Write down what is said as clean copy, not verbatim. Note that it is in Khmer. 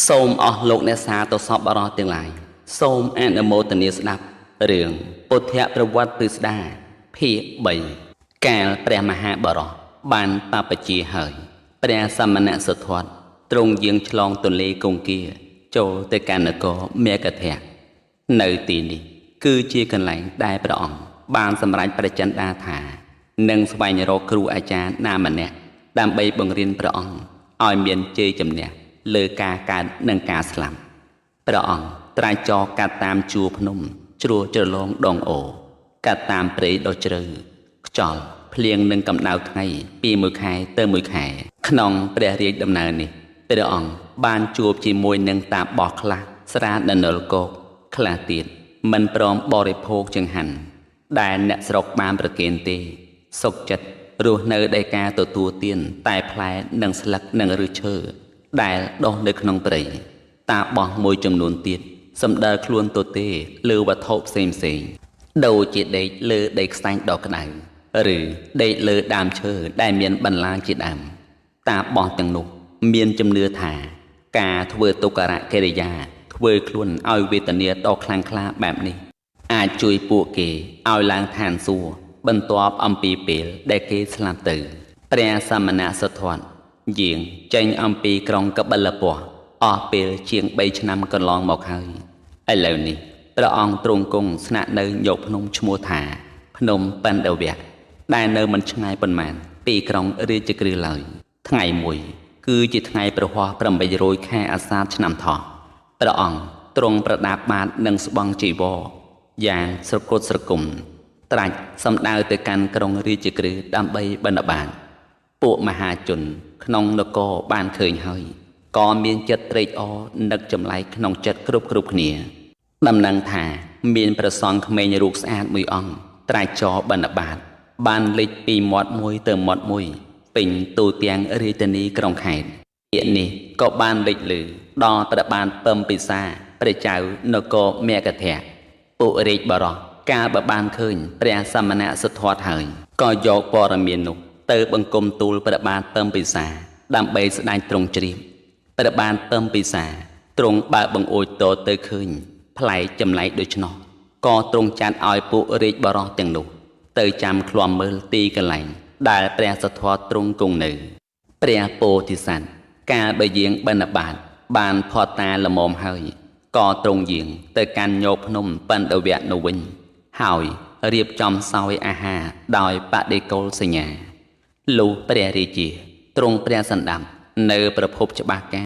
សូមអស់លោកអ្នកសាទរសពបរោះទាំងឡាយសូមអនុមោទនាស្ដាប់រឿងពុទ្ធប្រវត្តិពិស្ដាភាគ3កាលព្រះមហាបរោះបានបព្វជិហើយព្រះសមណសិទ្ធត្ថទ្រង់យាងឆ្លងទន្លេគង្គាចូលទៅកាន់នគរមេគធៈនៅទីនេះគឺជាកន្លែងដែលព្រះអង្គបានសម្រេចប្រចិនដាថានឹងស្វែងរកគ្រូអាចារ្យណាម្នាក់ដើម្បីបង្រៀនព្រះអង្គឲ្យមានជ័យជំនះលើការកើតនិងការស្លាប់ព្រះអង្គត្រាចចរកាត់តាមជួរភ្នំជ្រោះជ្រលងដងអូកាត់តាមព្រៃដ៏ជ្រៅខ្យល់ភ្លៀងនិងកម្ដៅថ្ងៃពីមួយខែទៅមួយខែក្នុងព្រះរាជដំណើរនេះព្រះអង្គបានជួបជាមួយនឹងតាបោះខ្លះស្រាដនុលកោកខ្លះទៀតមិនព្រមបរិភោគចង្ហាន់ដែលអ្នកស្រុកបានប្រគេនទេសុខចិត្តរស់នៅដោយការទទួលទានតែផ្លែនិងស្លឹកនិងឫសឈើដែលដុះនៅក្នុងព្រៃតាបោះមួយចំនួនទៀតសំដៅខ្លួនទទេលើវត្ថុផ្សេងផ្សេងដូចជាដេកលើដីខ្សាច់ដ៏ក្ដៅឬដេកលើដើមឈើដែលមានបន្លាជាដើមតាបោះទាំងនោះមានជំនឿថាការធ្វើទុក្ករកិរិយាធ្វើខ្លួនឲ្យវេទនាដ៏ខ្លាំងក្លាបែបនេះអាចជួយពួកគេឲ្យឡើងឋានសួគ៌បន្ទាប់អំពីពេលដែលគេស្លាប់ទៅព្រះសមណសិទ្ធត្ថយាងចេញអំពីក្រុងកបិលពស្ត្រអស់ពេលជាង3ឆ្នាំកន្លងមកហើយឥឡូវនេះព្រះអង្គទ្រង់គង់ស្នាក់នៅញោកភ្នំឈ្មោះថាភ្នំបណ្ឌវៈដែលនៅមិនឆ្ងាយប៉ុន្មានពីក្រុងរាជក្រឹសឡើយថ្ងៃមួយគឺជាថ្ងៃប្រហោះ800ខែអាសាឍឆ្នាំថោះព្រះអង្គទ្រង់ប្រដាប់បាតនិងស្បង់ចីវរយ៉ាងស្រគត់ស្រគំត្រាច់សំដៅទៅកាន់ក្រុងរាជក្រឹសដើម្បីបណ្ឌបាតពួកមហាជនក្នុងនគរបានឃើញហើយក៏មានចិត្តត្រេកអរនឹកចម្លែកក្នុងចិត្តគ្រប់គ្នាដំណឹងថាមានព្រះសង្ឃក្មេងរូបស្អាតមួយអង្គត្រាច់ចរបណ្ឌបាតបានលេចពីមាត់មួយទៅមាត់មួយពេញទូទាំងរាជធានីក្រុងខេត្តពាក្យនេះក៏បានលេចឮដល់ព្រះបាទពំពិសាព្រះចៅនគរមគធៈពួករាជបរោះកាលបើបានឃើញព្រះសមណសិទ្ធត្ថហើយក៏យកព័ត៌មាននោះទៅបង្គំទូលព្រះបាទពំពិសាដើម្បីស្ដេចទ្រង់ជ្រាបព្រះបាទពំពិសាទ្រង់បើកបង្អួចតទៅឃើញប្លែកចម្លែកដូច្នោះក៏ទ្រង់ចាត់ឲ្យពួករាជបរោះទាំងនោះទៅចាំឃ្លាំមើលទីកន្លែងដែលព្រះសិទ្ធត្ថទ្រង់គង់នៅព្រះពោធិសត្វកាលបើយាងបណ្ឌបាតបានផាត់តាល្មមហើយក៏ទ្រង់យាងទៅកាន់ញោភ្នំបណ្ឌវៈនោះវិញហើយរៀបចំសោយអាហារដោយបដិកុលសញ្ញាលុះព្រះរាជាទ្រង់ព្រះសណ្ដាប់នៅប្រភពច្បាស់ការ